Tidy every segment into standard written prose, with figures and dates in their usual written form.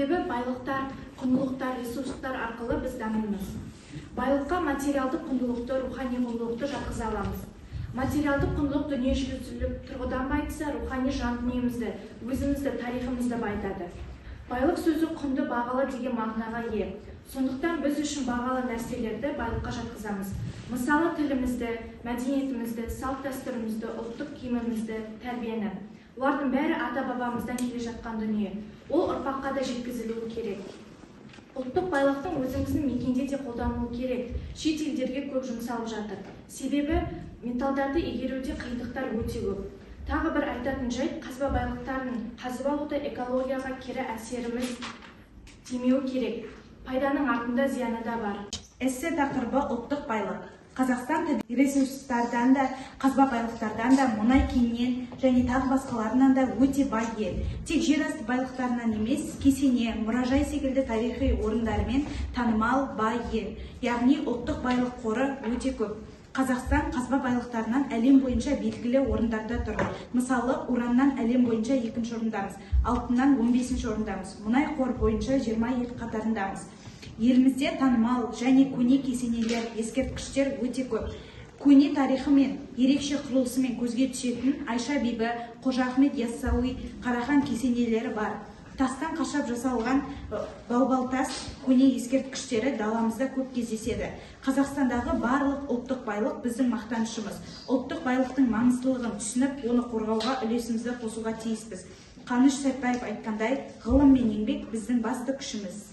Себебі байлықтар, құндылықтар, ресурстар арқылы біз дамимыз. Байлыққа материалдық құндылықты, рухани құндылықты жатқыза аламыз. Материалдық құндылық дүниежүзілік тұрғыдан байытса, рухани жан дүниемізді, өзімізді, тарихымызды байытады. Байлық сөзі құнды, бағалы деген мағынаға ие. Сондықтан біз үшін бағалы нәрселерді байлыққа жатқызамыз. Мысалы, тілімізді, мәдениетімізді, салт-дәстүрімізді, ұлттық киімімізді, тәрбиені. Олардың бәрі ата-бабамыздан келе жатқан дүние. Ол ұрпаққа да жеткізілуі керек. Ұлттық байлықтың өзіміздің мекенде де қолданылуы керек. Шет елдерге көп жұмсалып жатыр. Себебі металдарды игеруде қиындықтар өте көп. Тағы бір айтатын жайт, қазба байлықтарын қазып алуда экологияға кері әсеріміз тимеуі керек. Пайданың артында зияны да бар. Эссе тақырыбы: ұлттық байлық. Қазақстан табиғи ресурстардан да, қазба байлықтардан да, мұнай кеннен және тағы басқаларынан да өте бай ел. Тек жер асты байлықтарынан емес, кесене, мұражай секілді тарихи орындарымен танымал бай ел. Яғни ұлттық байлық қоры өте көп. Қазақстан қазба байлықтарынан әлем бойынша белгілі орындарда тұр. Мысалы, ураннан әлем бойынша екінші орындамыз, алтыннан 15 орындамыз, мұнай қор бойынша 20 ел қатарындамыз. Елімізде танымал және көне кесенелер, ескерткіштер өте көп. Көне тарихы мен ерекше құрылысымен көзге түсетін Айша бибі, Қожа Ахмет Яссауи, Қарахан кесенелері бар. Тастан қашап жасалған балбал тас көне ескерткіштері даламызда көп кездеседі. Қазақстандағы барлық ұлттық байлық – біздің мақтанышымыз. Ұлттық байлықтың маңыздылығын түсініп, оны қорғауға үлесімізді қосуға тиіспіз. Қаныш Сәтбаев айтқандай, ғылым мен еңбек – біздің басты күшіміз.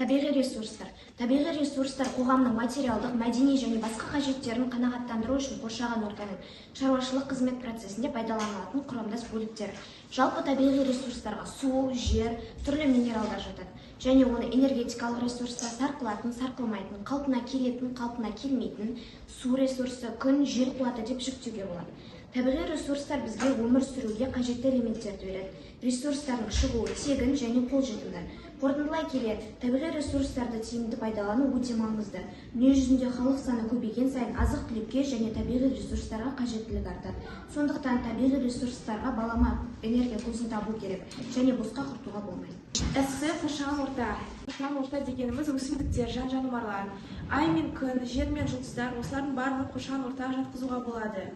Табиғи ресурстар. Табиғи ресурстар – қоғамның материалдық, мәдени және басқа қажеттерін қанағаттандыру үшін қоршаған ортаның шаруашылық қызмет процесінде пайдаланылатын құрамдас бөліктері. Жалпы, табиғи ресурстарға су, жер, түрлі минералдар жатады және оны энергетикалық ресурстар, сарқылатын, сарқылмайтын, қалпына келетін, қалпына келмейтін, су ресурсы, күн, жел қуаты деп жіктеуге болады. Табиғи ресурстар бізге өмір сүруге қажетті элементтерді береді. Ресурстардың шығуы тегін және қолжетімді. Қорытындылай келе, табиғи ресурстарды тиімді пайдалану өте маңызды. Дүние жүзінде халық саны көбейген сайын, азық түлікке және табиғи ресурстарға қажеттілік артады. Сондықтан табиғи ресурстарға балама энергия көзін табу керек және босқа құртуға болмайды. Эссе «Қоршаған орта». Қоршаған орта дегеніміз – өсімдіктер, жан жануарлар, ай мен күн, жер мен жұлдыздар, осылардың барлығын қоршаған ортаға жатқызуға болады.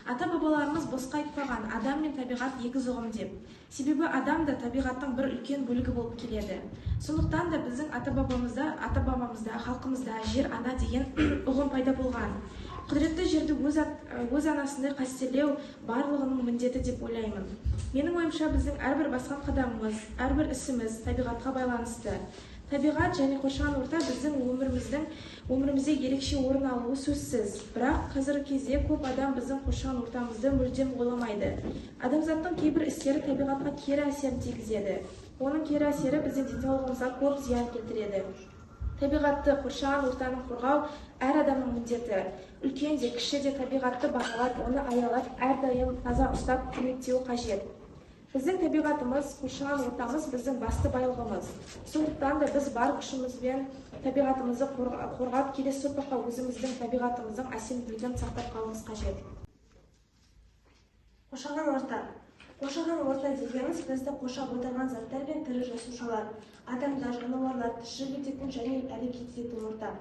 Ата бабаларымыз босқа айтпаған «адам мен табиғат егіз ұғым» деп. Себебі адам да табиғаттың бір үлкен бөлігі болып келеді. Сондықтан да біздің ата бабамызда, халқымызда жер ана деген ұғым пайда болған. Құдіретті жерді өз анасындай қастерлеу барлығының міндеті деп ойлаймын. Менің ойымша, біздің әрбір басқан қадамымыз, әрбір ісіміз табиғатқа байланысты. Табиғат және қоршаған орта біздің өмірімізде ерекше орын алуы сөзсіз. Бірақ қазіргі кезде көп адам біздің қоршаған ортамызды мүлдем ойламайды. Адамзаттың кейбір істері табиғатқа кері әсерін тигізеді. Оның кері әсері біздің денсаулығымызға көп зиян келтіреді. Табиғатты, қоршаған ортаны қорғау әр адамның міндеті. Үлкен де, кіші де табиғатты бағалап, оны аялап, әрдайым таза ұстап, құрметтеуі қажет. Біздің табиғатымыз, қоршаған ортамыз – біздің басты байлығымыз. Сондықтан да біз бар күшімізбен табиғатымызды қорғап, келесі ұрпаққа өзіміздің табиғатымыздың әсемділігін сақтап қалуымыз қажет. Қоршаған орта. Қоршаған орта дегеніміз – бізді қоршап отырған заттар мен тірі жасушалар, адамдар, жануарлар тіршілік ететін және әрекет ететін орта.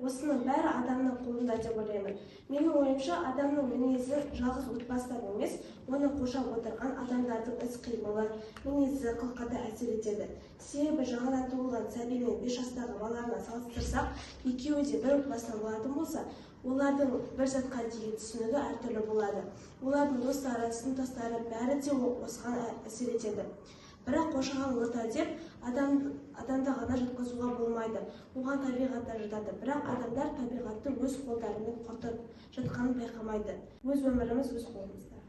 Осының бәрі адамның қолында деп ойлаймын. Менің ойымша, адамның мінезі жалғыз отбасыдан емес, оны қоршап отырған адамдардың іс қимылы, мінезі, құлқы да әсер етеді. Себебі жаңадан туылған сәби мен 5 жастағы баланы салыстырсақ, екеуі де бір отбасынан болатын болса, олардың бір затқа деген түсінігі әртүрлі болады. Олардың достары, сыныптастары, бәрі де осыған әсер етеді. Бірақ қоршаған орта деп адамды ғана жатқызуға болмайды, оған табиғат та жатады. Бірақ адамдар табиғатты өз қолдарымен құртып жатқанын байқамайды. Өз өміріміз өз қолымызда.